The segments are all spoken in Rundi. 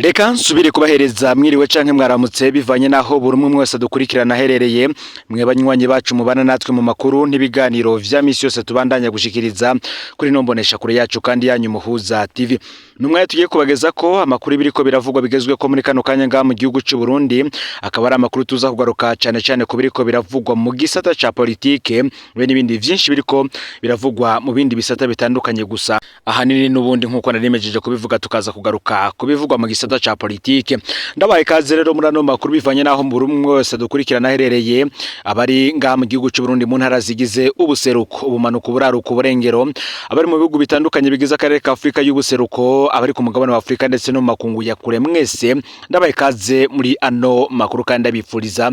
Reka nsubire kubahereza mwiriwe canke mwaramutse, bivanye naho buri umwe wese adukurikirana aherereye. Mwe banywanyi bacu mubana natwe mu makuru n'ibiganiro vya misi yose tubandanya gushikiriza kuri ino mbonesha kure yacu kandi yanyu Muhuza TV. Numwe tugiye kubageza ko amakuru biriko biravugwa bigezwe ko muri kano kanya ngaha mu gihugu c'u Burundi, akaba ari amakuru tuza kugaruka cane cane ku biriko biravugwa mu gisata ca politike be n'ibindi vyinshi biriko biravugwa mu bindi bisata bitandukanye. Gusa ahanini n'ubundi, nkuko narimejeje kubivuga, tukaza kugaruka kubivugwa mu gisata ca politike. Ndabaye ikaze rero muri ano makuru, bivanye naho buri umwe wese dukurikirana aherereye, abari ngaha mu gihugu c'u Burundi mu ntara zigize ubuseruko, ubumanuko, uburaruko, uburengero, abari mu bihugu bitandukanye bigize akarere ka Afurika y'ubuseruko, abari ku mugabane wa Afurika ndetse no mu makungu ya kure, mwese ndabaye ikaze muri ano makuru kandi ndabifuriza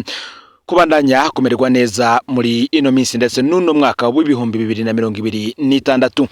kubandanya kumererwa neza muri ino minsi ndetse n'uno mwaka w'2026.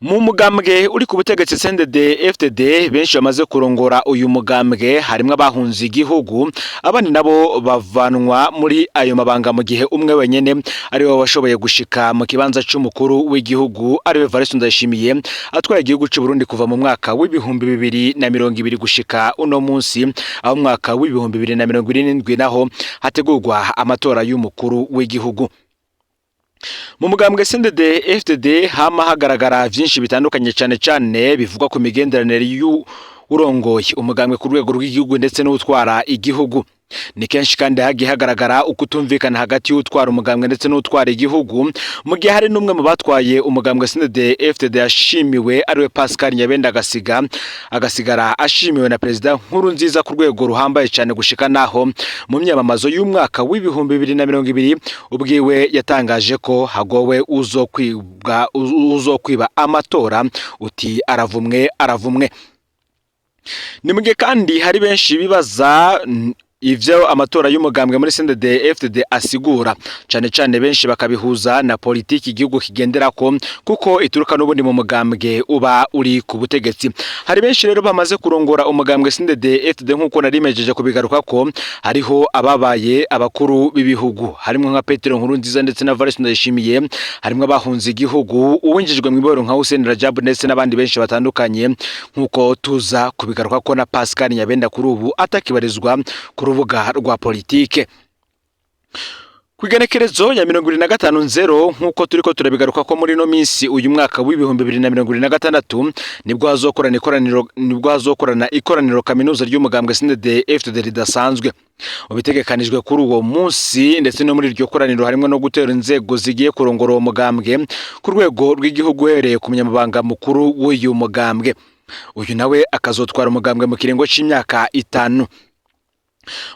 Mu mugambwe uri ku butegetsi CNDD FDD, benshi bamaze kurongora uyu mugambwe harimwo abahunze igihugu, abandi nabo bavanwa muri ayo mabanga, mu gihe umwe wenyene ari we washoboye gushika mu kibanza c'umukuru w'igihugu, ariwe Evariste Ndayishimiye, atwaye igihugu c'u Burundi kuva mu mwaka w'2020 gushika uno munsi, aho umwaka w'2027 naho hategurwa amatora y'umukuru w'igihugu. Mu mugambwe CNDD FDD hama hagaragara vyinshi bitandukanye, cane cane bivugwa ku migenderanire y'urongoye umugambwe ku rwego rw'igihugu ndetse n'utwara igihugu. Ni kenshi kandi hagiye hagaragara ukutumvikana hagati y'utwara umugambwe ndetse n'utwara igihugu, mu gihe hari n'umwe mu batwaye umugambwe CNDD FDD yashimiwe, ariwe Pascal Nyabenda, agasiga agasigara ashimiwe na Perezida Nkurunziza ku rwego ruhambaye cyane, gushika naho mu myamamazo y'umwaka w'2020 ubwiwe yatangaje ko hagowe uzokwibwa, uzokwiba amatora, uti aravumwe, aravumwe. Ni mu gihe kandi hari benshi bibaza ivyo amatora y'umugambwe muri CNDD FDD asigura, cane cane benshi bakabihuza na politiki igihugu kigenderako, kuko ituruka n'ubundi mu mugambwe uba uri ku butegetsi. Hari benshi rero bamaze kurongora umugambwe CNDD FDD, nkuko narimejeje kubigaruka ko hariho ababaye abakuru b'ibihugu, harimwo nka Petero Nkurunziza ndetse na Evariste Ndayishimiye, harimwo abahunze igihugu, uwinjijwe mu ibohero nka Hussein Rajab ndetse n'abandi benshi batandukanye, nkuko tuza kubigaruka ko na Pascal Nyabenda kuri ubu atakibarizwa ku rubuga rwa politike. Kwigenekerezo ya 25 nzero, nk'uko turiko turabigaruka ko muri ino minsi, uyu mwaka w'2026 nibwo hazokorana ikoraniro kaminuza ry'umugambwe CNDD FDD ridasanzwe. Mu bitegekanijwe kuri uwo munsi ndetse no muri iryo koraniro harimo no gutera inzego zigiye kurongora uwo mugambwe ku rwego rw'igihugu, uhereye ku munyamabanga mukuru w'uyu mugambwe, uyu nawe akazotwara umugambwe mu kiringo c'imyaka 5.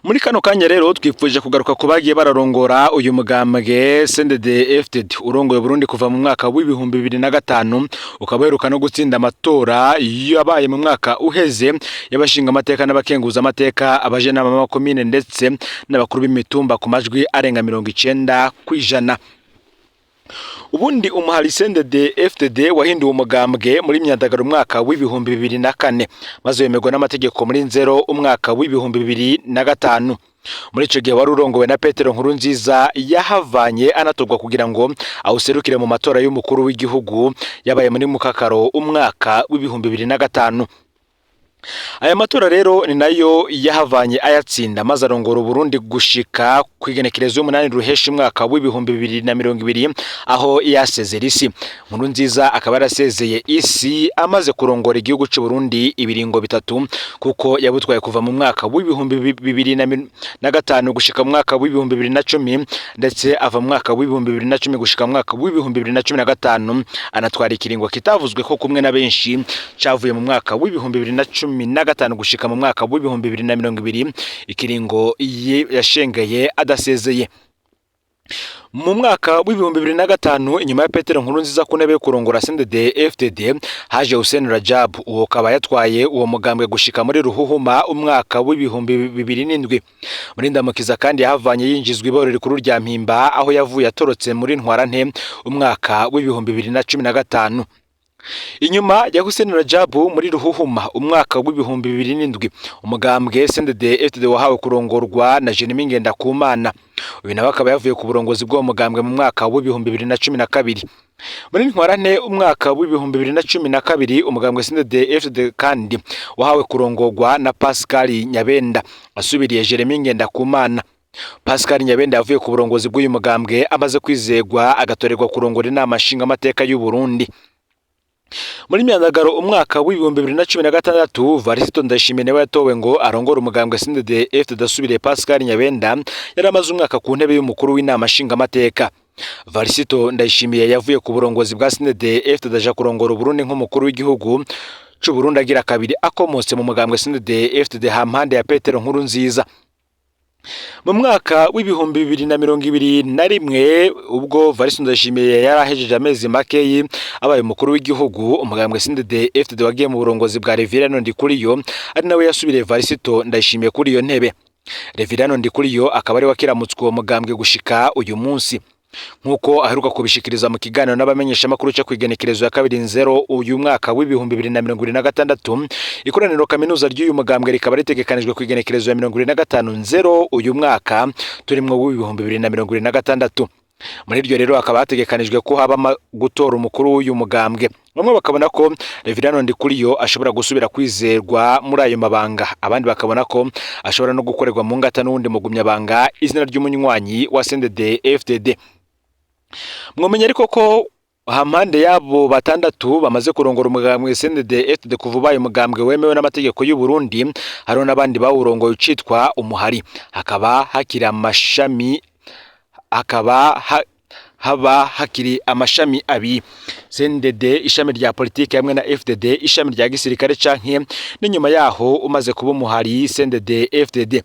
Muri kano kanya rero twifuje kugaruka ku bagiye bararongora uyu mugambwe CNDD FDD urongoye Burundi kuva mu mwaka w'2005, ukaba uheruka no gutsinda amatora yabaye mu mwaka uheze y'abashinga amateka n'abakenguza amateka, abajenama b'amakomine ndetse n'abakuru b'imitumba ku majwi arenga 90%. Ubundi umuhari CNDD FDD wahinduwe umugambwe muri myandagaro umwaka w'2004, maze wemerwa n'amategeko muri nzero umwaka w'2005. Muri ico gihe wari urongowe na Petero Nkurunziza, yahavanye anatorwa kugira ngo awuserukire mu matora y'umukuru w'igihugu yabaye muri mukakaro umwaka w'2005. Aya matora rero ni nayo yahavanye ayatsinda, maze arongora Uburundi gushika kw'igenekerezo y'umunani ruheshi umwaka w'2020, aho yasezera isi. Nkurunziza akaba yarasezeye isi amaze kurongora igihugu c'u Burundi ibiringo bitatu, kuko yabutwaye kuva mu mwaka w'2005 gushika mu mwaka w'2010, ndetse ava mu mwaka w'2010 gushika mu mwaka w'2015, anatwara ikiringo kitavuzwe ko kumwe na benshi cavuye mu mwaka w'2015 gushika mu mwaka w'2020, ikiringo yashengeye adasezeye. Mu mwaka w'2005, inyuma ya Petero Nkurunziza ku ntebe yo kurongora CNDD FDD, haje Hussein Rajab, uwo kaba yatwaye uwo mugambwe gushika muri ruhuhuma umwaka w'2007. Muri ndamukiza kandi yahavanye yinjizwa iborero rikuru rya Mpimba, aho yavuye atorotse muri ntwarante umwaka w'2015. Inyuma ya Hussein Rajab, muri ruhuhuma umwaka w'2007, umugambwe CNDD FDD wahawe kurongorwa na Jeremy Ngendakumana. Uyu nawe akaba yavuye ku burongozi bw'uwo mugambwe mu mwaka w'2012. Muri ntwarante umwaka w'2012, umugambwe CNDD FDD kandi wahawe kurongorwa na Pascal Nyabenda asubiriye Jeremy Ngendakumana. Pascal Nyabenda yavuye ku burongozi bw'uyu mugambwe amaze kwizegwa agatorerwa kurongora Inama Nshingamateka y'u Burundi. Muri Myandagaro umwaka w'2016, Varisito Ndayishimiye nawe yatowe ngo arongore umugambwe CNDD FDD asubiriye Pascal Nyabenda yari amaze umwaka ku ntebe y'umukuru w'Inama Nshingamateka. Varisito Ndayishimiye yavuye ku burongozi bwa CNDD FDD aja kurongora Uburundi nk'umukuru w'igihugu c'u Burundi agira kabiri akomotse mu mugambwe CNDD FDD hampande ya Petero Nkurunziza. Mu mwaka w'2021, ubwo Varisito Ndayishimiye yari ahejeje amezi makeyi abaye umukuru w'igihugu, umugambwe CNDD FDD wagiye mu burongozi bwa Reverien Ndikuriyo, ari nawe yasubiriye Varisito Ndayishimiye kuri iyo ntebe. Reverien Ndikuriyo akaba ari we akiramutswe uwo mugambwe gushika uyu munsi, nk'uko aheruka kubishikiriza mu kiganiro n'abamenyeshamakuru cyo kwigenekerezo ya 2 Nzero uyu mwaka w'2026. Ikoraniro kaminuza ry'uyu mugambwe rikaba ritegekanijwe ku igenekerezo ya 25 Nzero uyu mwaka turimwo w'2026. Muri iryo rero hakaba hategekanijwe ko haba gutora umukuru w'uyu mugambwe. Bamwe bakabona ko Reverien Ndikuriyo ashobora gusubira kwizerwa muri ayo mabanga, abandi bakabona ko ashobora no gukorerwa mu ngata n'uwundi mugumyabanga izina ry'umunywanyi wa CNDD FDD. Mwomenya ariko ko hampande y'abo batandatu bamaze kurongora umugambwe CNDD FDD kuva ubaye umugambwe wemewe n'amategeko y'u Burundi, hariho n'abandi bawurongoye ucitwa umuhari, hakaba hakiri amashami, hakaba haba hakiri amashami abiri: CNDD ishami rya politike hamwe na FDD ishami rya gisirikare, canke n'inyuma yaho umaze kuba umuhari CNDD FDD.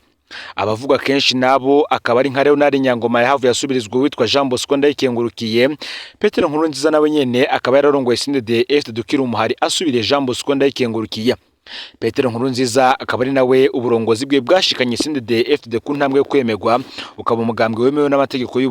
Abavugwa kenshi nabo akaba ari nka Leonard Nyangoma yahavuye asubirizwa uwitwa Jean Bosco Ndayikengurukiye. Petero Nkurunziza nawe nyene akaba yararongoye CNDD FDD ukiri umuhari asubiriye Jean Bosco Ndayikengurukiye. Petero Nkurunziza akaba ari nawe uburongozi bwe bwashikanye CNDD FDD ku ntambwe yo kwemerwa ukaba umugambwe wemewe n'amategeko y'u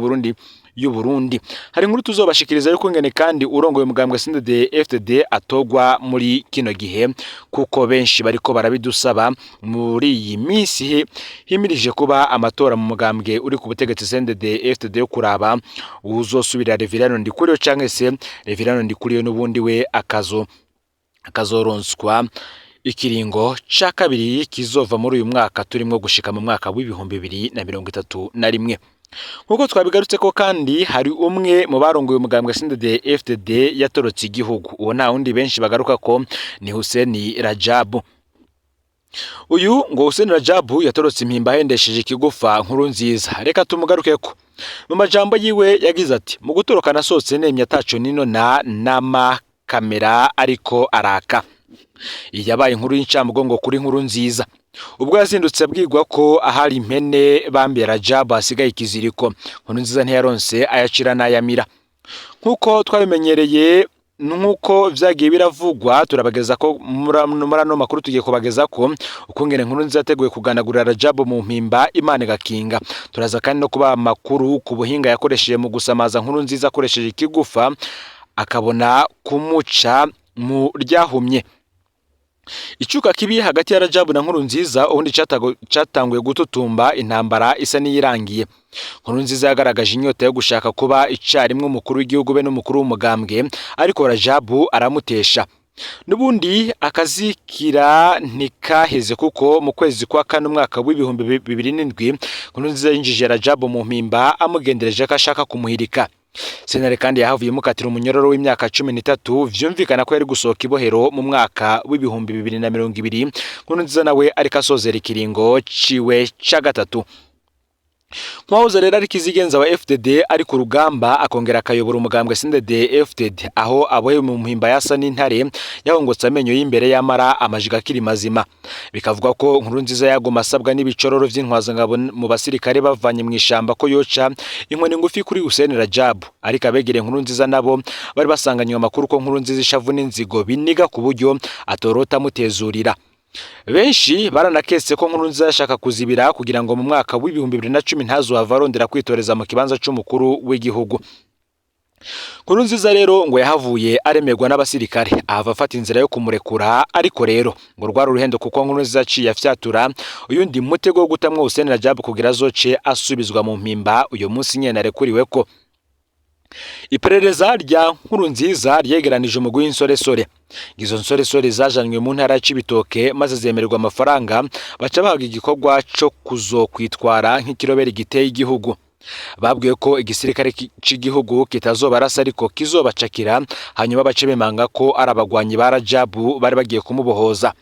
Burundi. Hari inkuru tuzobashikiriza yuko ngene kandi urongoye umugambwe CNDD FDD atogwa muri kino gihe, kuko benshi bariko barabidusaba muri iyi minsi himirije kuba amatora mu mugambwe uri ku butegetsi CNDD FDD yo kuraba uzosubira Reverien Ndikuriyo canke se Reverien Ndikuriyo n'ubundi we akazoronswa ikiringo ca kabiri kizova muri uyu mwaka turimwo gushika mu mwaka w'2031. Nk'uko twabigarutse ko kandi hari umwe mu barongoye umugambwe CNDD FDD yatorotse igihugu, uwo nta wundi benshi bagaruka ko ni Hussein Rajabu. Uyu ngo Hussein Rajabu yatorotse impimba ahendesheje ikigufa Nkurunziza. Reka tumugarukeko. Mu majambo yiwe yagize ati: "Mu gutoroka nasohotse nemye ataco nino na n'amakamera ariko araka." Iyi yabaye inkuru y'incamugongo kuri Nkurunziza ubwo yazindutse abwirwa ko ahari impene bambiye Rajabu hasigaye ikiziriko. Nkurunziza ntiyaronse ayacira n'ayamira. Nk'uko twabimenyereye, nk'uko vyagiye biravugwa, turabageza ko muri ano makuru tugiye kubageza ko ukungene Nkurunziza yateguye kuganagurira Rajabu mu mpimba, Imana igakinga. Turaza kandi no kubaha amakuru ku buhinga yakoresheje mu gusamaza Nkurunziza akoresheje ikigufa, akabona kumuca mu ryahumye. Icuka kibi hagati ya Rajabu na Nkurunziza ubundi catanguye gututumba intambara isa n'iyirangiye. Nkurunziza yagaragaje inyota yo gushaka kuba icarimwe umukuru w'igihugu be n'umukuru w'umugambwe, ariko Rajabu aramutesha. N'ubundi akazikira ntikaheze, kuko mu kwezi kwa kane umwaka w'2007 Nkurunziza yinjije Rajabu mu mpimba amugendereje ko ashaka kumuhirika. Sentare kandi yahavuye imukatira umunyororo w'imyaka 13. Vyumvikana ko yari gusohoka ibohero mu mwaka w'2020, Nkurunziza nawe ariko asozera ikiringo ciwe ca gatatu. Nk'uwahoze rero ari kizigenza wa FDD ari ku rugamba, akongera akayobora umugambwe CNDD FDD aho abohewe mu mpimba yasa n'intare yahongotse amenyo y'imbere y'amara amajiga akiri mazima, bikavuga ko Nkurunziza yaguma asabwa n'ibicororo vy'intwazangabo mu basirikare bavanye mu ishamba ko yoca inkoni ngufi kuri Hussein Rajabu. Ariko abegereye Nkurunziza nabo bari basanganywe amakuru ko Nkurunziza ishavu n'inzigo biniga ku buryo atorota amutezurira. Benshi baranaketse ko Nkurunziza yashaka kuzibira kugira ngo mu mwaka w'2010 ntazohava arondera kwitoreza mu kibanza c'umukuru w'igihugu. Nkurunziza rero ngo yahavuye aremerwa n'abasirikare, ahava afata inzira yo kumurekura. Ariko rero ngo rwari uruhendo, kuko Nkurunziza aciye afyatura uyundi mutego wo gutamwo Hussein Rajabu kugira azoce asubizwa mu mpimba uyu munsi nyene arekuriwe ko. Iperereza rya Nkurunziza ryegeranije umugwi w'insoresore. Izo nsoresore zajanywe mu ntara ya Cibitoke maze zemererwa amafaranga, baca bahabwa igikorwa co kuzokwitwara nk'ikiroberi giteye igihugu. Babwiwe ko igisirikare c'igihugu kitazobarasa ariko kizobacakira, hanyuma bace bemanga ko ari abagwanyi ba Rajabu bari bagiye kumubohoza.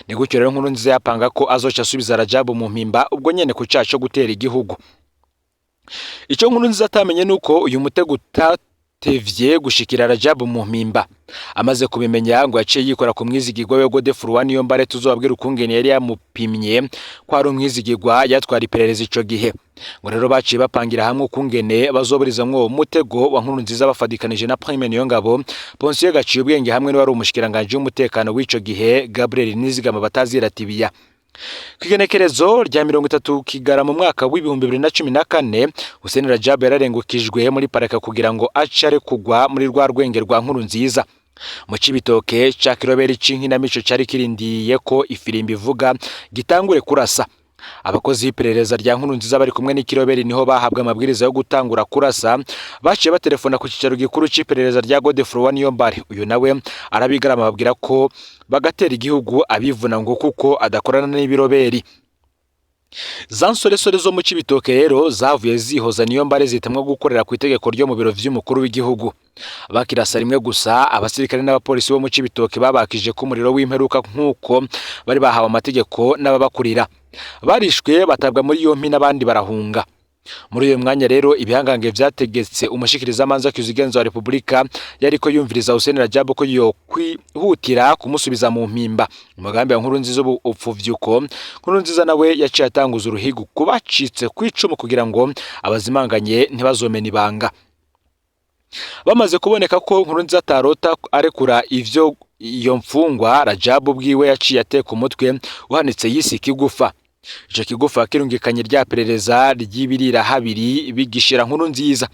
Ni gutyo rero Nkurunziza yapanga ko azoca asubiza Rajabu mu mpimba ubwo nyene ku caha co gutera igihugu. Ico Nkurunziza atamenye nuko uyu mutego utatevye gushikira Rajabu mu mpimba. Amaze kubimenya ngo yaciye yikora ku mwizigirwa we Godefroid Niyombare, tuzobabwira ukungene yari yamupimye ko ari umwizigirwa yatwara iperereza ico gihe. Ngo rero baciye bapangira hamwe ukungene bazoburizamwo uwo mutego wa Nkurunziza bafadikanije na Prime Niyongabo, Ponsiyo Gaciye ubwenge hamwe n'uwari umushikiranganji w'umutekano w'ico gihe Gabriel Nizigama batazira Tibiya. Kw'igenekerezo rya 30 Kigarama mu mwaka w'2014, Hussein Rajab yararengukijwe muri paraka kugira ngo ace arekugwa muri rwa rwenge rwa Nkurunziza. Mu Cibitoke ca kiroberi c'inkinamico cari kirindiye ko ifirimbi ivuga gitangure kurasa. Abakozi b'iperereza rya Nkurunziza bari kumwe n'ikiroberi niho bahabwa amabwiriza yo gutangura kurasa, baciye batelefona ku cicaro gikuru c'iperereza rya Godefroid Niyombare. Uyu nawe arabigarama ababwira ko bagatera igihugu abivuna ngo kuko adakorana n'ibiroberi. Za nsoresore zo mu Cibitoke rero zavuye zihoza Niyombare zihitamwo gukorera ku itegeko ryo mu biro vy'umukuru w'igihugu. Bakirasa rimwe gusa, abasirikare n'abapolisi bo mu Cibitoke babakije ko umuriro w'imperuka nk'uko bari bahawe amategeko n'ababakurira. Barishwe batabwa muri yompi n'abandi barahunga. Muri uyo mwanya rero ibihangange vyategetse umushikirizamanza Kizigenza wa Republika yariko yumviriza Hussein Rajabu ko yokwihutira kumusubiza mu mpimba. Umugambi wa Nkurunziza ubu upfuvyuko. Nkurunziza nawe yaciye atanguza uruhigu kubacitse kw'icumu kugira ngo abazimanganye ntibazomena ibanga. Bamaze kuboneka ko Nkurunziza atarota arekura ivyo iyo mfungwa, Rajabu bwiwe yaciye ateka umutwe uhanitse yise ikigufa. Ico kigufa kirungikanye rya perereza ry'ibirira habiri bigishira Nkurunziza.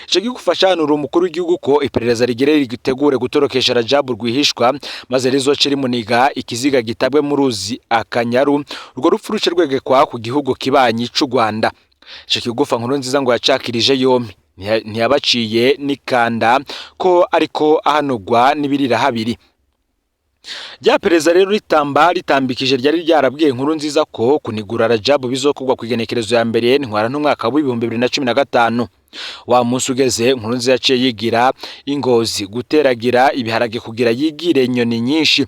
Ico kigufa canura umukuru w'igihugu ko iperereza rigere ritegure gutorokesha Rajabu rwihishwa, maze rizoce rimuniga ikiziga gitabwe mu ruzi Akanyaru, urwo rupfu ruce rwegekwa ku gihugu kibanyi c'u Rwanda. Ico kigufa Nkurunziza ngo yacakirije yompi, ntiyabaciye n'ikanda ko ariko ahanurwa n'ibirira habiri. Rya perereza rero ritamba ritambikije ryari ryarabwiye Nkurunziza ko kunigura Rajabu bizokorwa ku igenekerezo ya 1 Ntwarante umwaka w'2015. Wa munsi ugeze Nkurunziza yaciye yigira ingozi guteragira ibiharage kugira yigire inyoni nyinshi.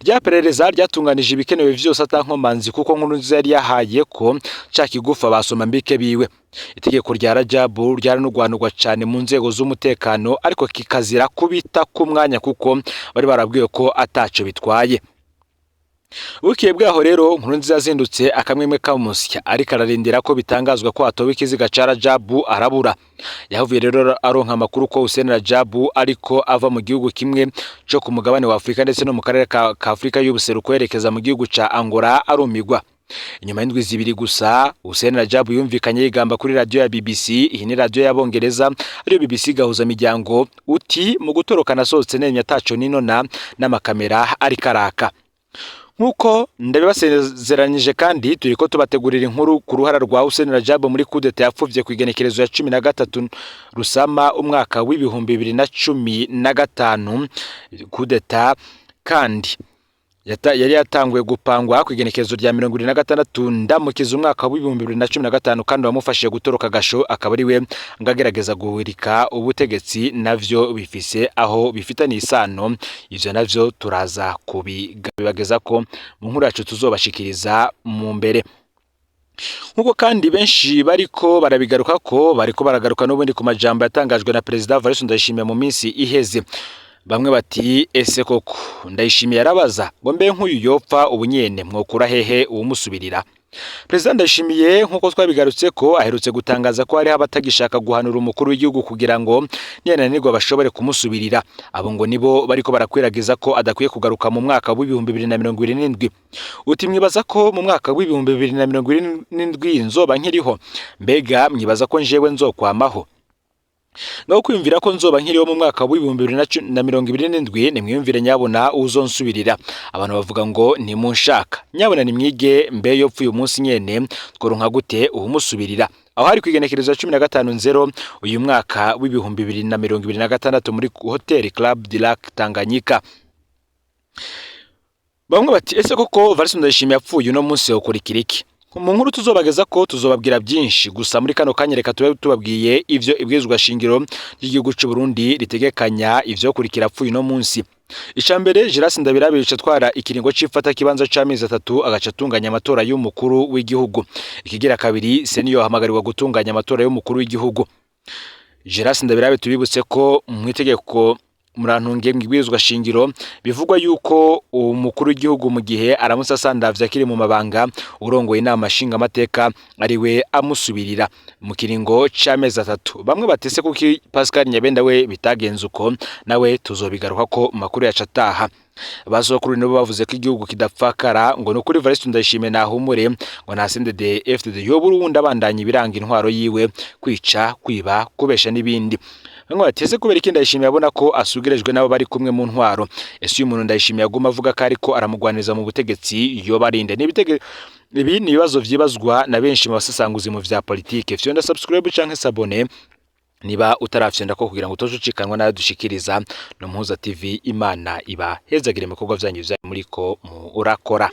Rya perereza ryatunganije ibikenewe vyose atankomanzi kuko Nkurunziza yari yahaye ko ca kigufa basoma mbike biwe. Itegeko rya Rajabu ryaranugwanugwa cane mu nzego z'umutekano, ariko kikazira kubita ku mwanya kuko bari barabwiwe ko ataco bitwaye. Bukeye bwaho rero Nkurunziza yazindutse akamwemwe kamusya, ariko ararindira ko bitangazwa ko hatowe ikiziga ca Rajabu arabura. Yahavuye rero aronka amakuru ko Hussein Rajabu ariko ava mu gihugu kimwe co ku mugabane wa Afrika ndetse no mu karere ka Afrika y'ubuseruko yerekeza mu gihugu ca Angola arumigwa. Inyuma y'indwi zibiri gusa Hussein Rajabu yumvikanye yigamba kuri radio ya BBC, iyi ni radio y'abongereza ariyo BBC gahuza miryango, uti mu gutoroka nasohotse nemye ataco ninona n'amakamera ariko araka. Nkuko ndabibasezeranyije kandi turiko tubategurira inkuru ku ruhara rwa Hussein Rajabu muri kudeta yapfuvye ku igenekerezo ya 13 Rusama umwaka w'2015. Kudeta kandi yari yatanguye gupangwa ku igenekerezo rya 76 Ndamukiza umwaka w'2015, kandi wamufashije gutoroka gasho akaba ari we ngagerageza guhirika ubutegetsi, navyo bifise aho bifitanye isano. Ivyo navyo turaza kubibageza ko mu nkuru yacu tuzobashikiriza mu mbere. Nkuko kandi benshi bariko barabigaruka ko bariko baragaruka n'ubundi ku majambo yatangajwe na Perezida Evariste Ndayishimiye mu minsi iheze. Bamwe bati ese koko Ndayishimiye yarabaza ngo mbe nk'uyu yopfa ubunyene mwokura hehe uwumusubirira? Perezida Ndayishimiye nkuko twabigarutse ko aherutse gutangaza ko hariho abatagishaka guhanura umukuru w'igihugu kugira ngo niyananirwa bashobore kumusubirira. Abo ngo nibo bariko barakwiragiza ko adakwiye kugaruka mu mwaka w'2027. Uti mwibaza ko mu mwaka w'2027 nzoba nkiriho? Mbega mwibaza ko njewe nzokwamaho? Ngaho kwiyumvira ko nzoba nkiriho mu mwaka w'2027, nimwiyumvire nyabona uzonsubirira. Abantu bavuga ngo ntimunshaka, nyabona nimwige mbe yopfuye umunsi nyene tworonka gute uwumusubirira? Aho hari kwigenekerezo 15 nzero uyu mwaka w'2026 muri Hotel Club du Lac Tanganyika. Bamwe bati: "Ese koko Evariste Ndayishimiye yapfuye uno munsi yokurikira iki?" Mu nkuru tuzobageza ko tuzobabwira byinshi, gusa muri kano kanya reka tube tubabwiye ivyo ibwirizwa shingiro ry'igihugu c'u Burundi ritegekanya ivyo kurikira apfuye uno munsi. Icambere, Gélase Ndabirabe yica atwara ikiringo c'ifata kibanza c'amezi 3, agaca atunganya amatora y'umukuru w'igihugu. Ikigira kabiri, CENI yohamagarirwa gutunganya amatora y'umukuru w'igihugu. Gélase Ndabirabe, tubibutse ko mu itegeko, murantunge, mwibwirizwa shingiro bivugwa yuko umukuru w'igihugu mu gihe aramutse asandavye akiri mu mabanga, urongoye inama nshingamateka ariwe amusubirira mu kiringo c'amezi 3. Bamwe batese kuki Pascal Nyabenda we bitagenze uko? Nawe tuzobigaruka ko mu makuru yacu ataha. Basokuru nibo bavuze ko igihugu kidapfakara. Ngo nukuri Evariste Ndayishimiye nahumure, ngo nta CNDD FDD yobura uwundi abandanya ibiranga intwaro yiwe: kwica, kwiba, kubesha n'ibindi. Bamwe bateze kubera iki Ndayishimiye abona ko asugerejwe n'abo bari kumwe mu ntwaro? Ese uyu muntu Ndayishimiye aguma avuga ko ariko aramugwaniriza mu butegetsi yoba arinde? Ibi ni ibibazo vyibazwa na benshi mu basesanguzi mu vya politike. Fyonda subscribe canke s'abonner niba utarafyonda ko kugira ngo utoje ucikanwa nayo dushikiriza no Muhuza TV. Imana iba hezagire ibikorwa vyanyu vya muriko murakora.